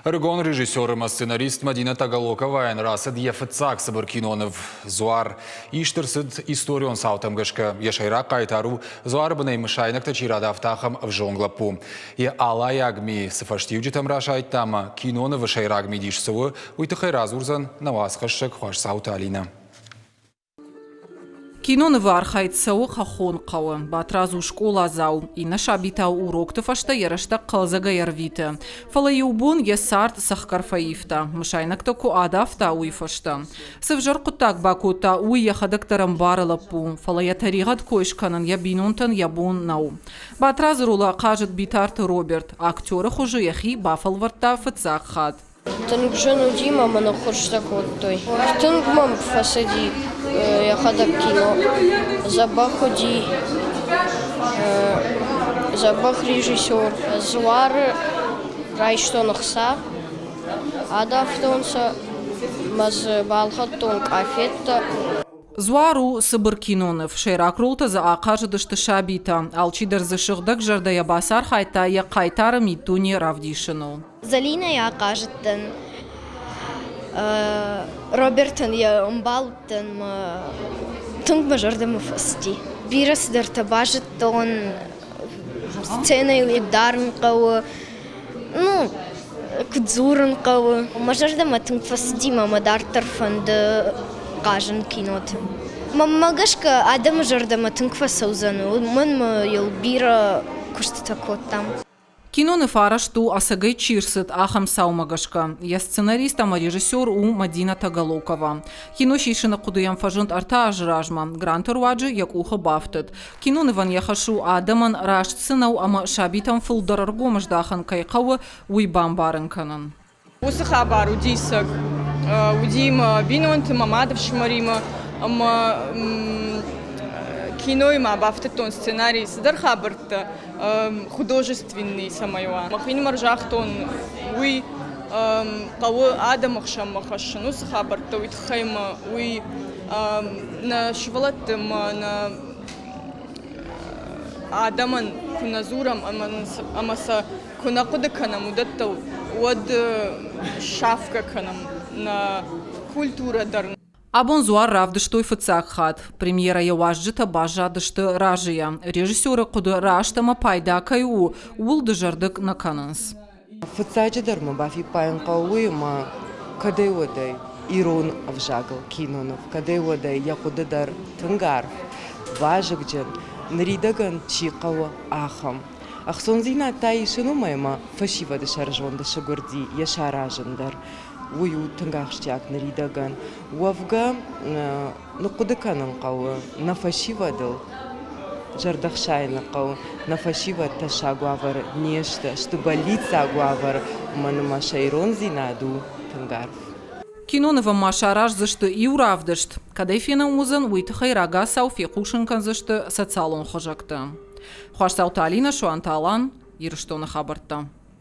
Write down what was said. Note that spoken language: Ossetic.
Ӕрыгон режиссер ӕмӕ сценарист Мадина Тагалоковайӕн рацыд йӕ фыццаг цыбыр киноныв «Дзуар». Ист ӕрцыд историон цаутӕм гӕсгӕ. Йӕ сӕйраг хъайтар у, дзуары бынӕй мысайнӕгтӕ чи радавта, ахӕм ӕвзонг лӕппу. Йӕ алайаг ми цы фӕстиуджытӕм расайдта ӕмӕ кинонывы сӕйраг мидис цы у, уый тыххӕй радзурдзӕн нӕ уацхӕссӕг Хуасдзауты Алинӕ. Кинонывы архайд цӕуы хӕххон хъӕуы. Батрадз у скъоладзау, иннӕ сабитау урокты фӕстӕ йӕ рӕстӕг хъӕлдзӕгӕй ӕрвиты. Фӕлӕ иу бон йӕ цард цӕхгӕр фӕивта, мысайнӕгтӕ куы адавта, уый фӕстӕ. Цы взӕр хъуыддаг бакодта, уый йӕхӕдӕг дӕр ӕмбары лӕппу, фӕлӕ йӕ тӕригъӕд кой скӕнын йӕ бинонтӕн йӕ бон нӕу. Батрадзы ролы ахъазыд Битарты Роберт, актеры хуызы йӕхи бафӕлвӕрдта фыццаг хатт. Тынг зын уыди мӕ мын ӕххуырстӕ кодтой. Тынг мӕм фӕцыди йӕхӕдӕг кино. Дзӕбӕх уыди, дзӕбӕх режиссер. Дзуары райстон ӕхца, адавтон сӕ мӕ дзы балхӕдтон къафеттӕ. Дзуар у цыбыр киноныв. Сӕйраг ролтӕ дзы ахъазыдысты сабитӕ. Алчидӕр дзы сыгъдӕг зӕрдӕйӕ бацархайдта йӕ хъайтары миддуне равдисыныл. Зӕлинӕйы ахъазыдтӕн, Робертӕн йӕ ӕмбал уыдтӕн мӕ тынг мӕ зӕрдӕмӕ фӕцыди. Бирӕ цыдӕртӕ базыдтон, сценӕйыл йӕ дарын хъӕуы, ну, куыд дзурын хъӕуы. Мӕ зӕрдӕмӕ тынг фӕцыди мӕ мӕ дарддӕр фӕнды хъазын киноты. Мӕнмӕ гӕсгӕ адӕмы зӕрдӕмӕ тынг фӕцӕудзӕн, уымӕн ӕмӕ йыл бирӕ куыстытӕ кодтам. Киноныв арӕзт у, ӕцӕгӕй чи рцыд, ахӕм цаумӕ гӕсгӕ. Йӕ сценарист ӕмӕ режиссер у Мадина Тагалокова. Кино сисыны хъуыды йӕм фӕзынд ӕртӕ азы размӕ. Гранты руаджы йӕ къухы бафтыд. Кинонывӕн йӕ хӕс у адӕмӕн раст цы нӕу ӕмӕ сабитӕм фылдӕр ӕргом здахын кӕй хъӕуы, уый бамбарын кӕнын. Уыцы хабар уыди цӕг. Уыди мӕ бинонты, мӕ мадыфсымӕримӕ ӕмӕ кинойы ма бафтыдтон сценарий цыдӕр хабӕрттӕ художественный цӕмӕй уа. Мӕхинымӕр загътон, уый хъӕуы адӕмы хсӕнмӕ хӕссын уыцы хабӕрттӕ, уый тыххӕй мӕ уый нӕ сывӕллӕтты мӕ нӕ адӕмӕн куы нӕ дзурӕм ӕмӕ сӕ куы нӕ хъуыды кӕнӕм уыдӕттыл, уӕд сафгӕ кӕнӕм нӕ культурӕ дӕр. Абон дзуар равдыстой фыццаг хатт. Премьерӕйы уазджытӕ баззадысты разыйӕ. Режиссеры хъуыды раст ӕмӕ пайда кӕй у, ууыл дызӕрдыг нӕ кӕнынц. Фыццаджыдӕр мӕ бафиппайын хъӕуы уый, ӕмӕ кӕдӕй-уӕдӕй ирон ӕвзагыл киноныв, кӕдӕй-уӕдӕй йӕ хъуыды дӕр тынг арф, вазыгджын, ныридӕгӕн чи хъӕуы, ахӕм. Ӕхцондзинад та исын уымӕй ӕмӕ фӕсивӕды сӕрызонды сыгуырди йӕ саразын дӕр. Уый у тынг ахсджиаг ныридӕгӕн. Уӕвгӕ, ныхъхъуыды кӕнын хъӕуы нӕ фӕсивӕдыл, зӕрдӕхсайыны хъӕуы. Нӕ фӕсивӕд тӕссаг уавӕры не сты, сты бӕллиццаг уавӕры, уымӕн ӕмӕ сӕ ирондзинад у тынг арф. Кинонывӕн ма сараздзысты иу равдыст. Кӕд ӕй фенӕн уыдзӕн, уый тыххӕй рагацау фехъусын кӕндзысты социалон хызӕгты. Хуасдзауты Алинӕ, Суанты Алан, Ирыстоны хабӕрттӕ.